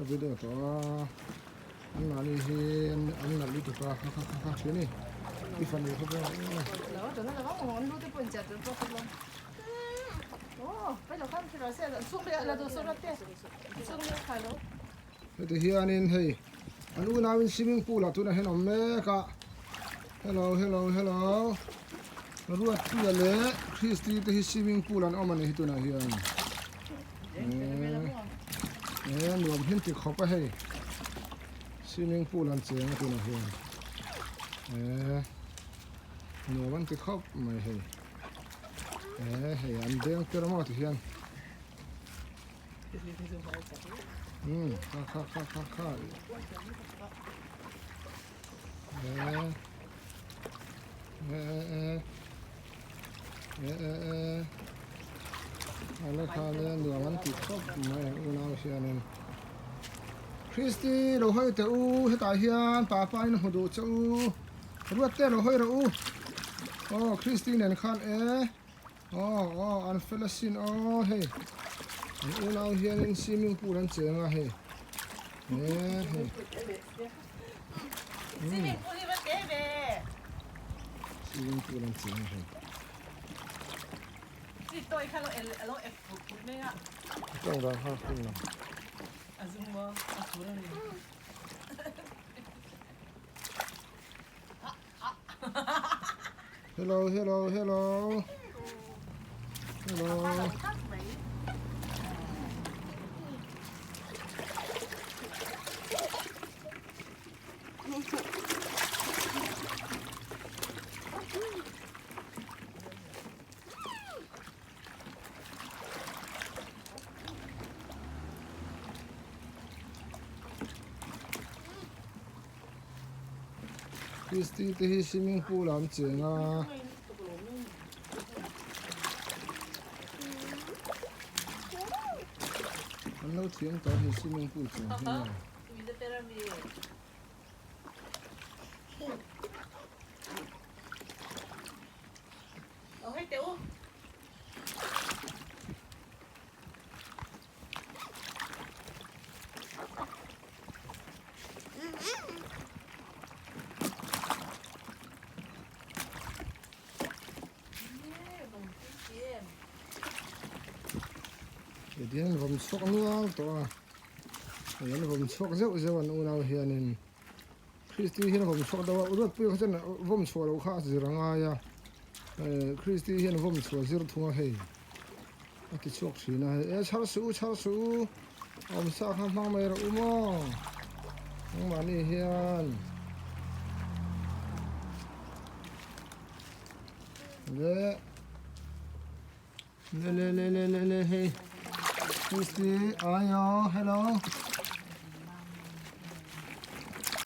Ka video tawh a an mahni hi an nalh lutuk a kha kha kha kha thian i i fanu kha pawh Heti hianin hei an unauin swimming pool ah tunah hian awm mek a hello hello hello Ruatpuia leh Christy te hi swimming pool an awm a ni hi tunah hian eh nuam hin ti khawp a hei swimming pool an cheng a tunah hian eh nuam an ti khawp mai hei eh hei an deng tir maw ti hian. Kha kha kha kha kha e e e e e e ala kha le nuam an ti khawp mai ang unau hianin Christy lo hawi teh u hetah hian papa in hmu duh che u ruat te lo hawi rawh u aw Christy nen khan e Aw aw an fel asin aw hei an unau hianin swimming pool an cheng a hei e hei Swimming pool hi va te ve swimming pool an cheng a hei Chi toi kha lo el lo ek put put mai a Tawng dan kha hun lo A zum maw a thur a ni Hello hello hello hello Christy te hi swimming pool ah an cheng a. An lo thiam tawh a ni swimming pool cheng hi a. Tihian vawm chhuak nual tawh a hei an vawm chhuak zeuh zeuh an unau hianin Christy hian a vawm chhuak deuh a Ruatpuia kha chuan vawm chhuah loh kha a zir a ngai a Christy hian vawm chhuah zir thung a hei. A ti chhuak thin a hei e chhar suh u chhar suh u a awm sa kha hmang mai rawh u maw nangmahni hian le le le le le le le hei Christy ayo hello.